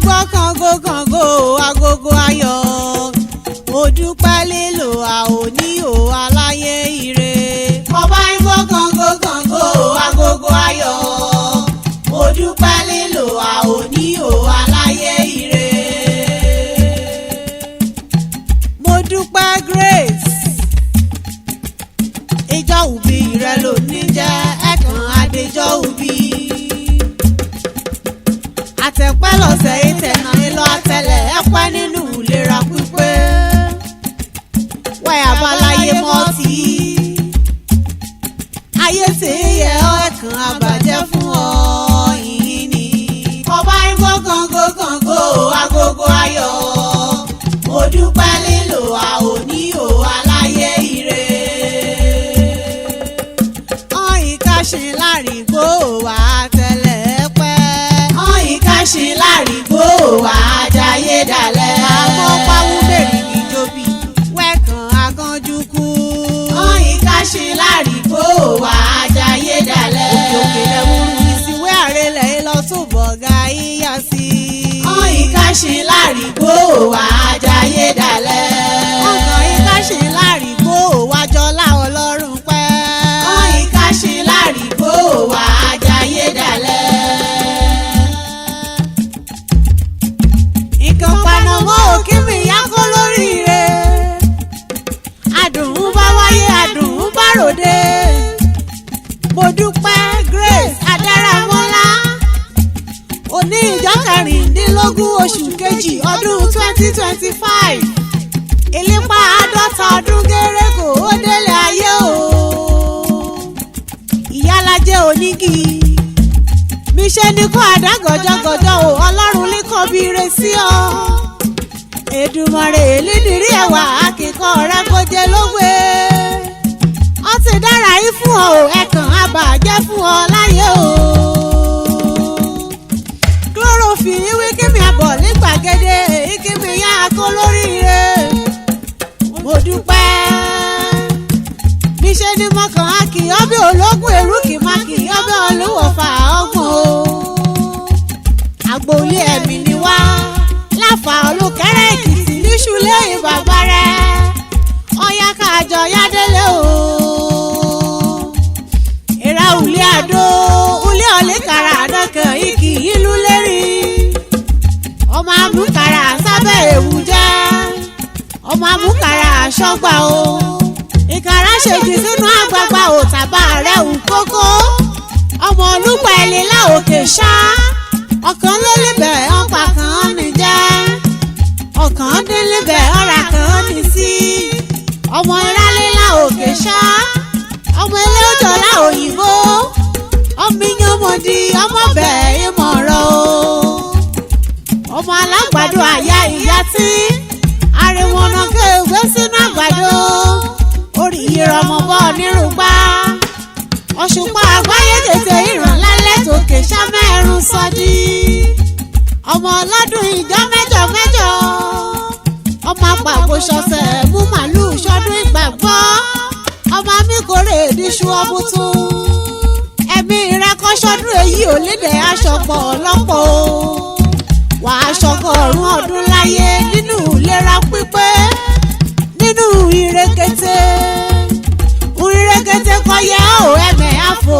Gbọ́ kàngó kàngó agogo ayọ̀, mo dúpẹ́ lílo àòní ò aláyé ire. Ọba ń gbọ́ kàngó kàngó agogo ayọ̀, mo dúpẹ́ lílo àòní ò aláyé ire. Mo dúpẹ́ Grace, ìjọ òbí rẹ ló ní jẹ́ ẹ̀kan adéjọ́ òbí. Àtẹ̀pẹ́ lọ́sẹ̀ ìtẹ̀nà ìlọ àtẹlẹ̀ ẹ̀pẹ́ nínú ìlera pípé. Wáyà balaye mọ́tì. Ayé tí yẹ ọ́ ẹ̀kan àbàjẹ́ fún ọ yìnyín ni. Ọba ń gbọ́ kàngó kàngó agogo ayọ̀. Mo dúpẹ́ lílo àòní ò aláyé ire. Ọ̀yìn káṣin lárìgbò wà tẹ́lẹ̀ pẹ́. Ọ̀yìn káṣin lárìgbò wà jayé dalẹ̀. Àmọ́ pawú mẹ́rìndì jóbi wẹ́ẹ̀kan akánjú kú. Ọ̀yìn káṣin lárìgbò wà jayé dalẹ̀. Òkè òkè lẹ́wúrú ìsìnwé àrẹlẹ̀ lọ túbọ̀ ga yíyá sí. Ọ̀yìn káṣin lárìgbò wà jayé dalẹ̀. Ọ̀yìn káṣin lárìgbò wájọlá ọlọ́run pẹ́. Ọ̀yìn káṣin lárìgbò wà jayé dalẹ̀. Nǹkan panamọ́ òkè mi yá kó lóríire. Adùn ń bá wáyé, adùn ń bá ròde. Mo dúpẹ́ Grace Adáramọ́lá. Òní ìjọ 16 oṣù kejì ọdún 2025. Ìlépa 50 ọdún géré kò ó délé ayé o. Ìyálàjẹ́ onígi mi ṣe ni kó àdá gọjọgọjọ o, ọlọ́run líkọ́ bí ire sí ọ. Èdùmàrè lídìrí ẹwà akíkọ́ rẹ kó jẹ lógbe. Ó ti dára yìí fún ọ o, ẹ̀kàn àbàjẹ́ fún ọ láyé o. Chlorophyll ìwé kíni àbọ̀ ní gbàgede ìkíni yá kó lóríire. Mo dúpẹ́ níṣẹ́ ni mọ̀kàn á kì í ọbẹ̀ ológun èrú kì má kì í ọbẹ̀ olúwọ̀fà ọgbọ̀n o. Agboolé ẹ̀mí ni wá láfa olùkẹ́rẹ́ Èkìtì níṣu lẹ́yìn bàbá rẹ̀ ọ̀yá káàjọ yádélé o. Ìra ulé àdó ulé ọ̀lẹ́kàrà àdọ́kàn ìkì ìlú lérí. Ọmọ amúkàrà sábẹ́ èwù jẹ́, ọmọ amúkàrà aṣọ́gbà o. Ìkàrà ṣèjì sínú àgbààgbà ò tàbá rẹ̀ ń kókó. Ọmọ olúgbà ẹ̀lẹ́lá òkè ṣá. Ọ̀kan ló lébẹ̀ ọ̀pá kan ní jẹ́. Ọ̀kan dín lébẹ̀ ọ̀rà kan ní sí. Ọmọ ìrálélá òkè ṣá. Ọmọ eléjọ́lá òyìnbó. Ọmọ ìyànmọ̀dì ọmọ bẹ́ẹ̀ ìmọ̀ràn o. Ọmọ alágbàdo àyà ìyá tí. Ariwo ọ̀nà kéwé sínú àgbàdo. Orí ìrọ̀mọ̀ bọ́ nírúgbá. Ọ̀ṣùpá àgbáyé tètè ìràn lálẹ́ tòkè ṣámẹ́rún sọjí. Ọmọ ọlọ́dún ìjọ mẹ́jọ mẹ́jọ. Ọmọ àpapọ̀ ṣọ̀ṣẹ̀ mú màlúù ṣọdún ìgbàgbọ́. Ọmọ mi kórè díṣu ọbùtún. Ẹ̀mí ìrẹ́kọ́ṣọ́dún èyí ò lédè aṣọ pọ̀ lọ́pọ̀ o. Wàá aṣọgọ́rùn ọdún láyé nínú ìlera pípé nínú ìrẹ́kẹ̀tẹ̀. Ìrẹ́kẹ̀tẹ̀ kọyẹ ò ẹ̀mẹ̀ àfò.